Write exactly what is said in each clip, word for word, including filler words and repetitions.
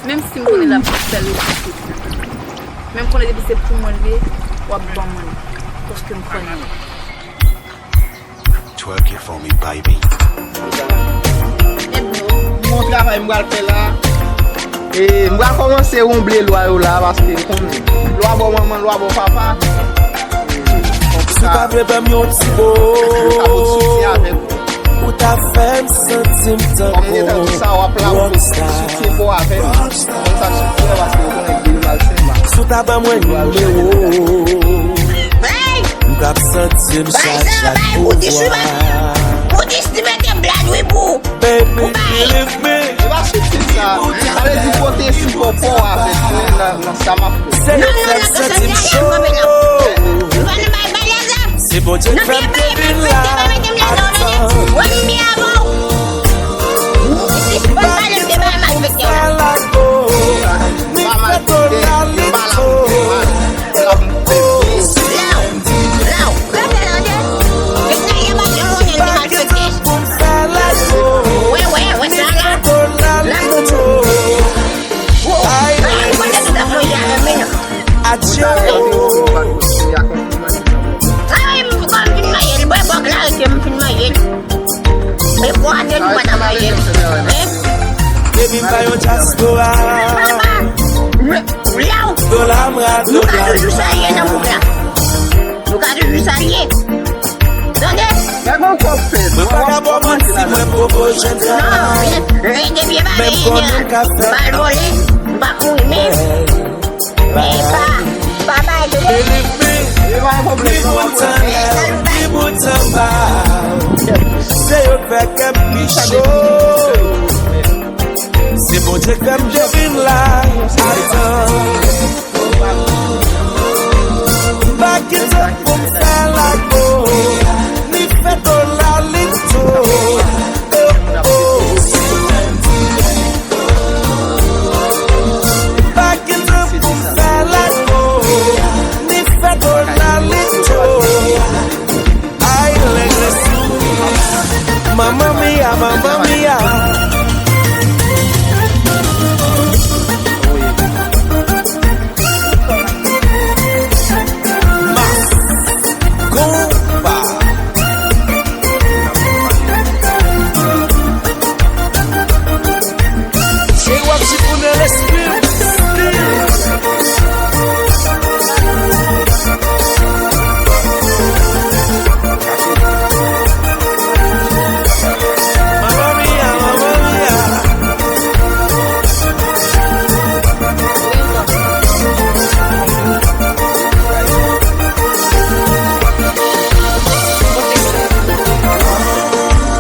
Menm si m konnen l ap fè l repouse. Men m konnen depi se pou mwen l ye, w ap ban mwen l. Paske m konnen. Twerk it for me, baby. Bon travay m pral fè la. E, m pral kòmanse wonble lwa yo la, paske ou konnen. Lwa bò manman, lwa bò papa. Si w ta vle ban m yon ti bo, ou ta fè m santi m tankou rockstar. Si w ta ban mwen nimewo, m t ap santi m chak, chak pouvwa. Baby, believe me. Se pa sou tit sa. Sa vle di pote sipò pa w avèk mwen nan, nan sa m ap fè. Se yo k fè m santi m cho. Se Bondye k fè m te vin la. Atan. M pa kite pou m fè lago, ni fè to lalito. Adye. Baby, m pa yon dyaspora. Dola m ra, dola m ra. Nou ka toujou salye. Tande? Mwen pa ka ba w manti, mwen poko jèn gason. Men m konnen m ka fè. M pa vole, m pa kouri menm. Men pa, pa bay tande. Believe me, ni bout annè, ni bout anba. Se yo k fè kè m pi cho. Se Bondye k fè m te vin la. Atan. M pa kite pou m fè lago, ni fè to lalito. Oh, oh. M pa kite pou m fè lago, ni fè to lalito. Ay, lè Jesús. Mamma mia, mamma mia. Mas konpa. Che w ap jipounen lespri m. Mamma mia, mamma mia.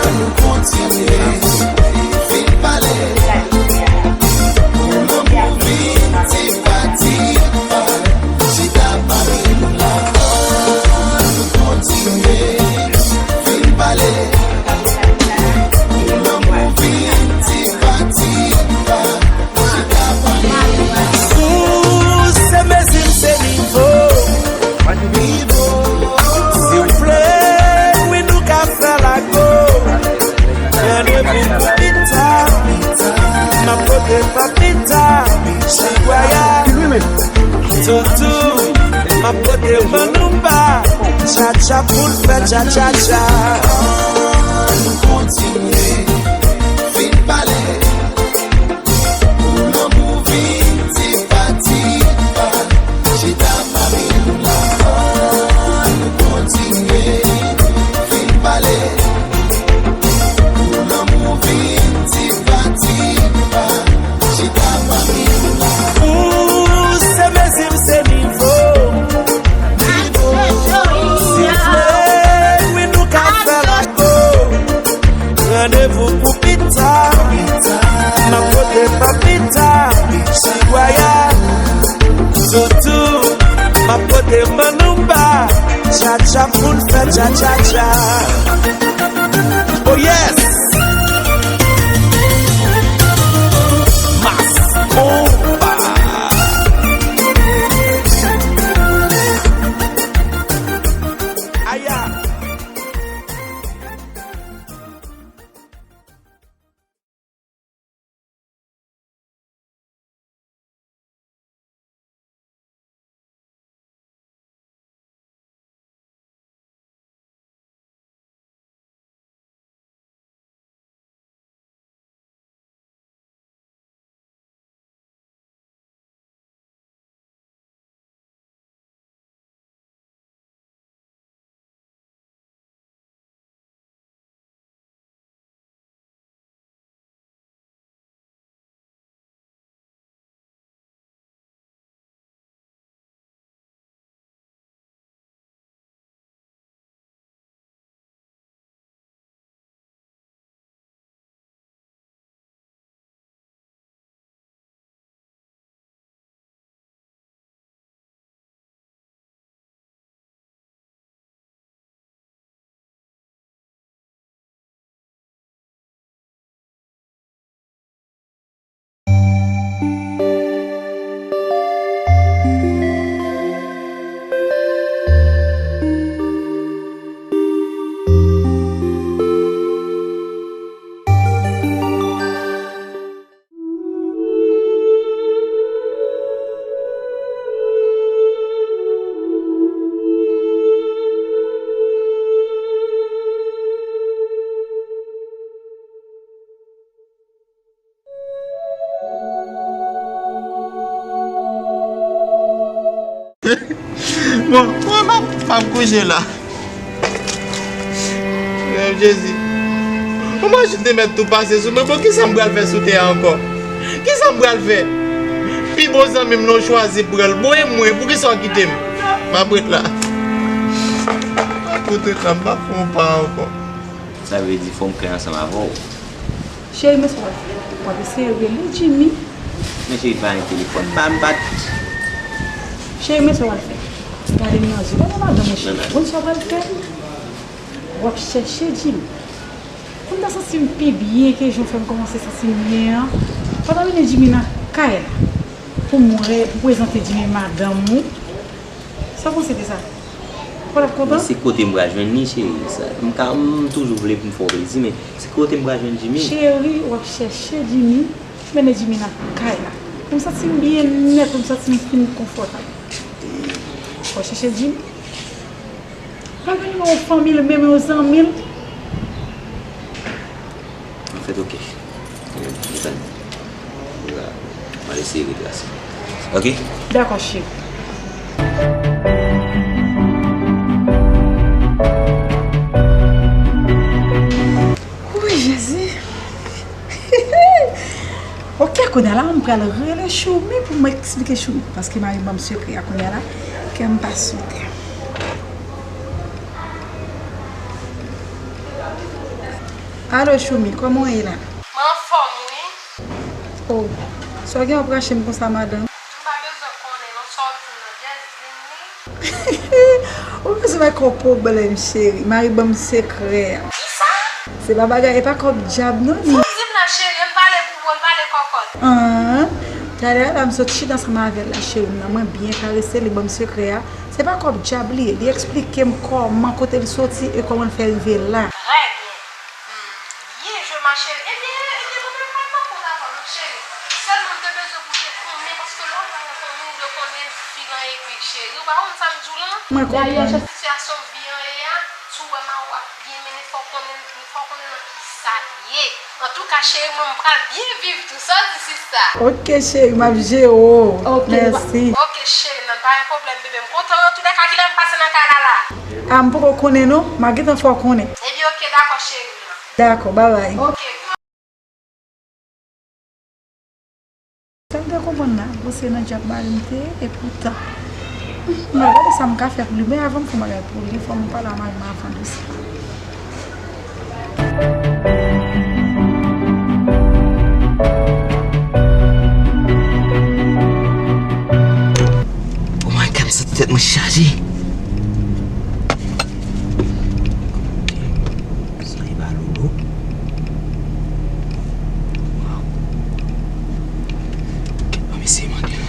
Ann kontinye, vin pale. Pou lanmou vin ti pa ti pa. Chita pami nou la. Ann kontinye, vin pale. Pou lanmou vin ti pa ti pa. Chita pami nou la. Ou se mezi m, se nivo. Si w vle, wi, nou ka fè lago. Randevou pou pita. M ap pote papita, chagwaya. Toutou, m ap pote manouba. Tchatcha pou n fè tchatchatcha. Ann kontinye, vin pale. Pou lanmou vin ti pa ti pa. Chita pami nou la. Ann kontinye, vin pale. Pou lanmou vin ti pa ti pa. Chita pami nou la. Ou se mezi m, se nivo. Si w vle, wi, nou ka fè lago. Randevou pou pita. M ap pote papita, chagwaya. Toutou, m ap pote manouba. Tchatcha pou n fè tchatchatcha. Oh yes! Mas konpa. Aya. M ap kouche la. Jezi. Ou imajine te mèt tou pase sou mwen. Bon, kisa m pral fè sou tè a ankò? Kisa m pral fè? Pi bon zanmi m nan w chwazi pran l. Bon, e mwen, poukisa w kite m? M ap ret la. M ap ret la, m pa fè yon pa ankò. Sa vle di fò m kreye ansanm avè w. Cheri, men sa w ap fè. W ap eseye rele Jimmy. Men cheri, pa gen telefòn. Pa, m pa t- Cheri, men sa w ap fè. Gade m nan zye. Gade madanm ou, cheri. Konn sa w pral fè? W ap chèche Jimmy. Kounye a m santi m pi byen ke jan w fè m kòmanse santi m byen an. Pandan w mennen Jimmy nan kay la. Pou m wè, pou prezante Jimmy madanm ou. Sa w panse de sa? Ou pa t ap kontan? Men se kote m pral jwenn li, cheri. Sa, m ka, m toujou vle pou m fè w plezi, men se kote m pral jwenn Jimmy? Cheri, w ap chèche Jimmy, mennen Jimmy nan kay la. Pou m santi m byen nèt, pou m santi m fin konfòtab. W ap chèche Jimmy? Pa gen nimewo fanmi l, menm yon zanmi l. Anfèt, oke. Mezanmi. M pral eseye retrase. Oke? Dakò, cheri. Wi, Jezi. Oke, kounye a la, m pral rele Choumi pou m eksplike Choumi. Paske mari ban m sekrè a kounye a la, kè m pa sou tè. Alo, Choumi, kòman w ye la? Mwen anfòm, wi. Oh, sa w gen w ap rache m konsa, madanm? M pa bezwen konnen, non, sa w di m nan, just di m, wi. Ou bezwen bay kò pwoblèm, cheri. Mari ban m sekrè a. Kisa? Se pa bagay, e pa kòb djab, non, li. Sa w di m la, cheri? Ann pale pou bon, ann pale kòkòt. An, talè a la, m sot chita ansanm avè l la, cheri m nan. Mwen byen karese li, ban m sekrè a. Se pa kòb djab li ye. Li eksplike m kòman, kote l soti e kòman l fè rive la. Trè byen. Hmm. Byen jwe, ma chérie. Ebyen, ebyen, mwen menm, mwen pa kont avan non, cheri. Sèlman, m te bezwen pou w te konnen, paske lè w pa nan fanmi, w dwe konnen fi lan egri, cheri. Ou pa konn sa m di w lan? Mwen konprann. Dayè, jan sitiyasyon vi an ye a, si w wè mari w ap byen mennen, fò w konnen, fò w konnen nan ki sa l ye. Antouka, cheri, mwen, m pral byen viv tou. Sa w di, sista? Oke, cheri, m ap jere w. Oke, mèsi. Oke, cheri, nan pa gen pwoblèm, bebe. M kontan, antoulèka, kilè m pase nan kay la, la? A, m poko konnen, non. M a gentan fè w konnen. Ebyen, oke, dakò, cheri m nan. Dakò, babay. Oke. Sa m te konprann la, bon, se nan djab mari m te ye, epoutan. M pral gade sa m ka fè pou li, men avan m fè yon bagay pou li, fò m pale a mari m avan de sa. Oh my God, m santi tèt mwen chaje. Sa e pa lolo. Waw. Kèt, ban m eseye mande l.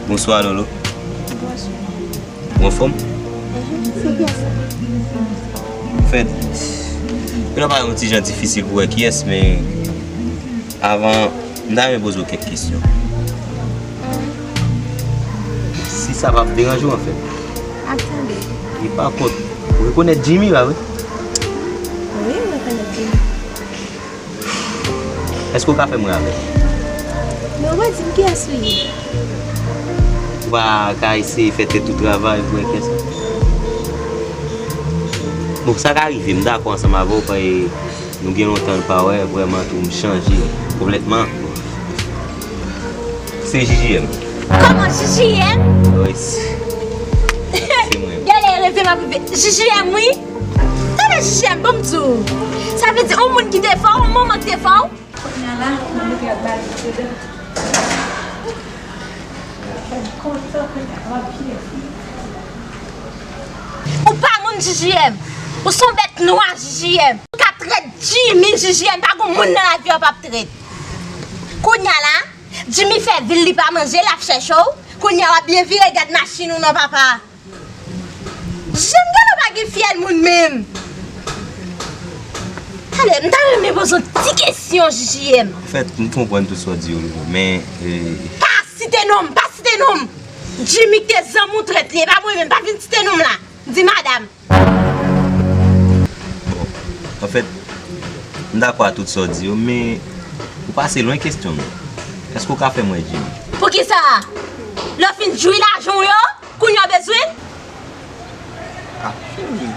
Bonswa, Lolo. Bonswa. Ou anfòm? Mhm, se kiyès sa? Anfèt, yo nan pa yon ti jan difisil pou wè kiyès, men avan, m ta renmen poze w kèk kesyon. Si sa p ap deranje w, anfèt. Ap tande. E pa kont, ou rekonèt Jimmy, pa vre? Wi, m rekonèt Jimmy. Èske w ka fè m wè avè l? Men ou pa di m kiyès ou ye. Ou pa ka eseye fè tèt ou travay pou wè kiyès ou ye? Bon, sa ka rive, m dakò ansanm avè w, paske nou gen lontan n pa wè, vrèman tou, m chanje konplètman. Se J J M. Kòman, J J M? Wi, se, se mwen. Gade, reve m ap reve. J J M, wi. Tande, J J M, ban m di w. Sa vle di, yon moun ki te fè w, yon manman ki te fè w. Kounye a la, mwen mete ak bal dedan. Fè m kontan, kounye a, m ap byen viv. Ou pa moun J J M, ou se yon bèt nwa, J J M. Ou ka trèt Jimmy, J J M, pa gon moun nan lavi a w p ap trèt. Kounye a la, Jimmy fè vil li pa manje, l ap chèche w. Kounye a w ap byen vire gad machin ou non, papa. J J M, gade w pa gen fyèl moun menm. Tande, m ta renmen poze yon ti kesyon, J J M. Anfèt, m konprann tout sa w di yo, men, eh, Pa site non m, pa site non m. Jimmy ki te zanmi w trèt li, e pa mwen menm, pa vin site non m la. Di madanm. Bon, anfèt, m dakò a tout sa w di yo, men ou pase lwen kesyon m nan. Èske w ka fè m wè Jimmy? Poukisa? Lè w fin jwi lajan w yo, kounye a w bezwen l? Ah, cheri.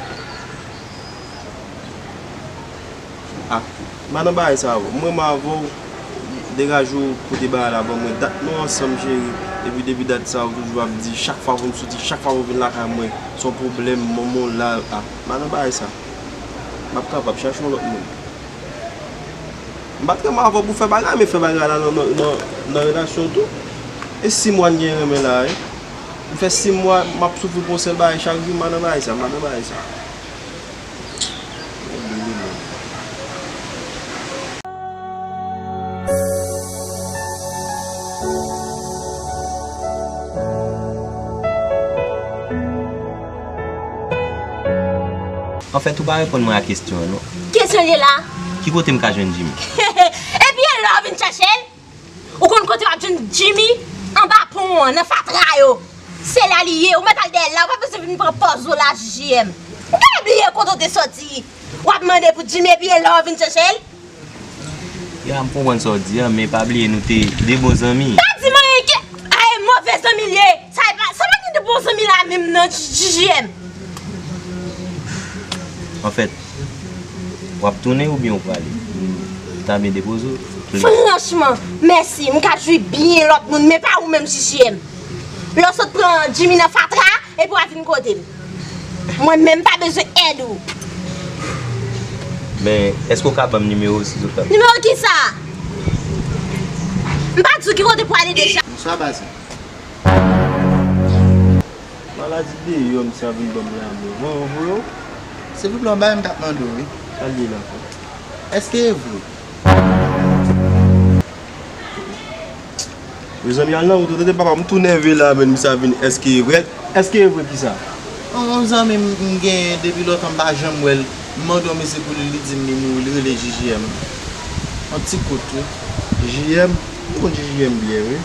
Ah, m pa nan bagay sa avè w. Mwen menm avè w, degaje w kote bagay la ban mwen. Dat nou ansanm, cheri. Epi depi dat sa, ou toujou ap di, chak fwa pou m soti, chak fwa pou w vin lakay mwen, se yon pwoblèm, manman w la. Ah, m pa nan bagay sa. M ap kapab chache yon lòt moun. M pa t renmen avè w pou fè bagay, men fè bagay la nan, nan, nan, nan relasyon tou. E sis mwa n gen renmen la, wi. M fè sis mwa, m ap soufri pou yon sèl bagay chak jou, m pa nan bagay sa, m pa nan bagay sa. Anfèt, ou pa reponn mwen a kesyon an, non. Kesyon li la? Ki kote m ka jwenn Jimmy? Epi e lè w vin chèche l? Ou konn kote w ap jwenn Jimmy? Anba pon an, nan fatra yo. Se la li ye. Ou mèt al dèyè l la, ou pa bezwen vin pran pòz ou la, J J M. Ou genlè bliye kote w te soti. W ap mande pou Jimmy epi e lè w vin chèche l? Ya, m konprann sa w di a, men pa bliye nou te de bon zanmi. Pa di m anyen ke, a, e move zanmi l ye. Sa e pa, sa pa gen de bon zanmi la menm non, J J M. Anfèt, w ap tounen oubyen w prale? M ta byen depoze w, please. Franchman, mèsi. M ka jwi byen lòt moun, men pa ou menm, J J M. Lè w sot pran Jimmy nan fatra, epi w a vin kote m. Mwen menm pa bezwen èd ou. Men, èske w ka ban m nimewo w, silvouplè? Nimewo kisa? M pa di w ki kote pou ale deja. Bonswa, Bazi. Maladi deyò, misye ap vin ban m lanmou. Bon, bon, bon. Silvouplè, yon bagay m t ap mande w, wi. Sa l ye la, frè? Èske e vre? Mezanmi, al nan wout ou, tande papa, m tou nève la, men misye ap vin, èske e vre? Èske e vre kisa? Yon, yon zanmi m, m genyen depi lontan, m pa janm wè l. M mande yon mesye pou li, li di m li mouri, li rele J J M. Yon ti kout, wi. J J M? M konn J J M byen, wi.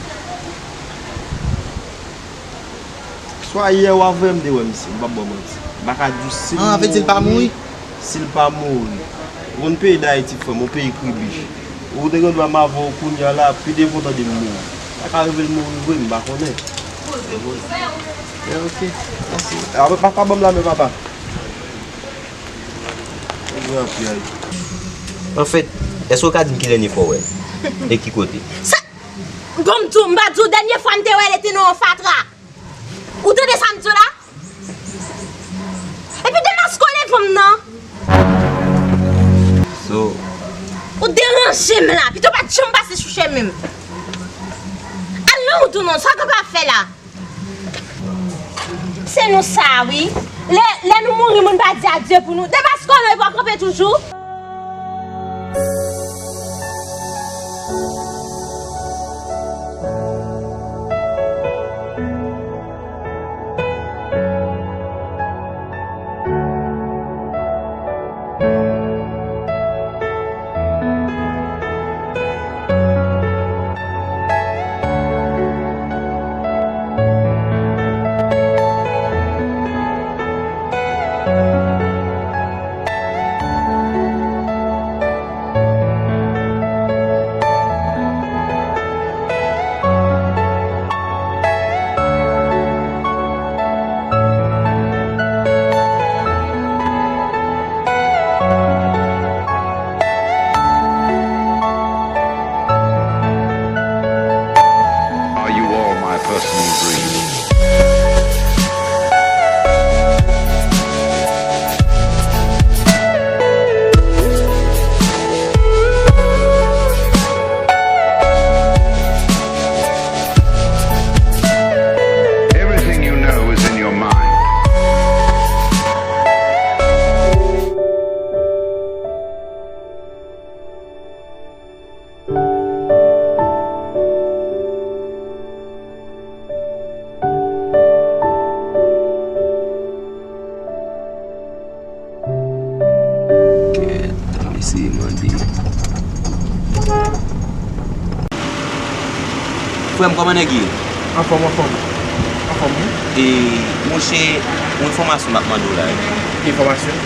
Swa yè ou avan yè m te wè misye, m p ap ba w manti. M pa ka di w si l mouri. Ah, vle di l pa mouri? Si l pa mouri. Ou konn peyi Dayiti, frè m, yon peyi kribich. Ou te gen dwa m avè w kounye a la, pi devan w tande m mouri. Sa ka rive l mouri vre, m pa konnen. Men oke, mèsi. A, papa, ban m lamen, papa. Anfèt, èske w ka di m ki dènye fwa w wè l? E ki kote? Sa, bon, m di w, m pa di w, dènye fwa m te wè l, te nan yon fatra. Ou tande sa m di w la? Epi demaske w devan m nan. So, ou deranje m la. Pito w pa t janm pase sou chemen m. Al nan wout ou non, sa w kapab fè la? Se nou sa, wi. Lè, lè nou mouri, moun pa di adye pou nou. Demaske w non, epi w ap kanpe toujou. Are you all my personal dreams? Everything you know is in your mind. Frè m, kòman nèg ye? Anfòm, anfòm. Anfòm, wi. E, monchè, yon enfòmasyon m ap mande w la, wi. Enfòmasyon?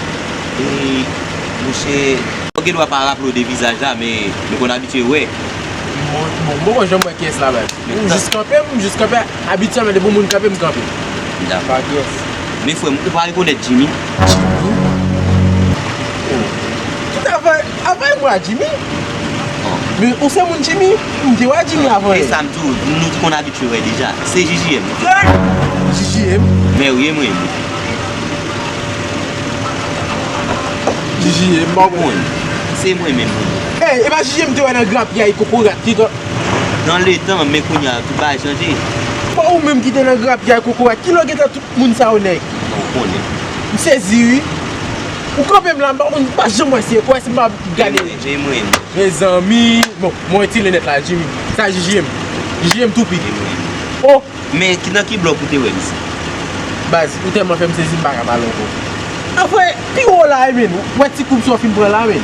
E, monchè, ou gen dwa pa raple w de vizaj la, men nou konn abitye wè. Bon, bon, m poko janm wè kiyès la, baz. M jis kanpe, m jis kanpe. Abityèlman, depi yon moun kanpe, m kanpe. Dakò. Pa kiyès. Men frè m, ou pa rekonèt Jimmy? Jimmy? Oh. Ki travay? Avè mwen a Jimmy? Oh. Men ou se moun Jimmy? M te wè Jimmy avan. E sa m di w, nou konn abitye wè deja. Se J J M. J J M? Men wi, e mwen menm. J J M, pa konn. Se mwen menm. Ey, e pa J J M te wè nan grapyay kokorat ki t... Nan letan, men kounye a, tout bagay chanje. Bon, ou menm ki te nan grapyay kokorat, kilè w gentan tout moun sa yo nèg? Bon, ou konnen. M sezi, wi. Ou kanpe m la, m pa konn, m pa janm wè se, kwè si m pa gade. E mwen, e mwen. Mezanmi, bon, mwen retire linèt la, Jimmy. Sa J J M. J J M tou piti. E mwen. Oh! Men ki, nan ki blòk ou te wè misye? Baz, ou tèlman fè m sezi, m pa ka pale ankò. Anfen, pi wo la, e, men, ou wè ti koub sa w fin pran la, men.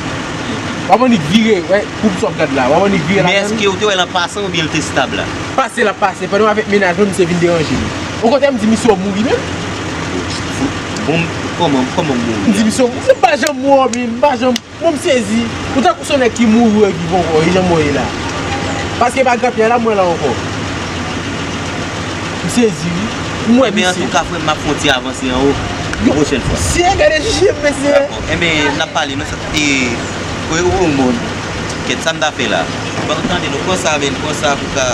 W ap annik vire, wè, koub sa w ap gad la. W ap annik vire la. Men èske ou te wè l an pasan oubyen l te sou tab la? Pase l ap pase. Pandan m avèk mennaj mwen, misye vin deranje m. Okontrè, m di misye w mouri menm. Bon, kòman, kòman w mouri? M di misye w mouri. M pa janm mouri, m pa janm. Bon, m sezi. Ou tankou se yon nèg ki mouri, reviv ankò, e jan mwen ye la. Paske pa grapyay la, mwen la ankò. M sezi, wi. M wè misye. Ebyen, antouka, frè m, m ap fè yon ti avanse anwo. Yon pwochèn fwa. Sye, gade J J M, mesye. Dakò. Ebyen, n ap pale, non, sa, e, wi, wi, wi, moun. Kèt, sa m ta fè la? Bon, tande, nou pran sa, men, pran sa pou ka,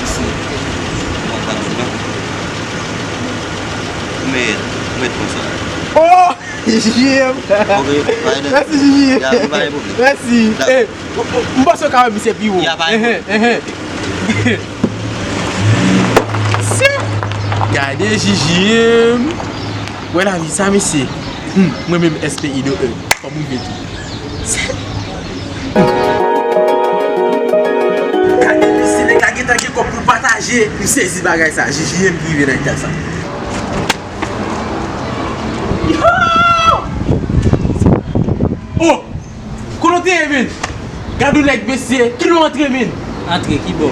isi. Bon, tande, non. Ou mèt, ou mèt pran sa. Oh! J J M. Ok, pa gen. Mèsi, J J M. Ya, pa gen pwoblèm. Mèsi. Dakò. Eh, m, m, m panse w ka wè misye pi wo. Ya, pa gen pwoblèm. Ehe, ehe. Se, gade J J M. Wè lavi sa, mesye. Hmm, mwen menm S P I do E. Fò m rive tou. Se, hmm. Gade mesye, nèg la gentan gen kòb pou l pataje. M sezi bagay sa. J J M ki rive nan eta sa. Yo! Oh! Kote w te ye, men? Gad yon nèg, mesye. Kilè w antre, men? Antre ki bò?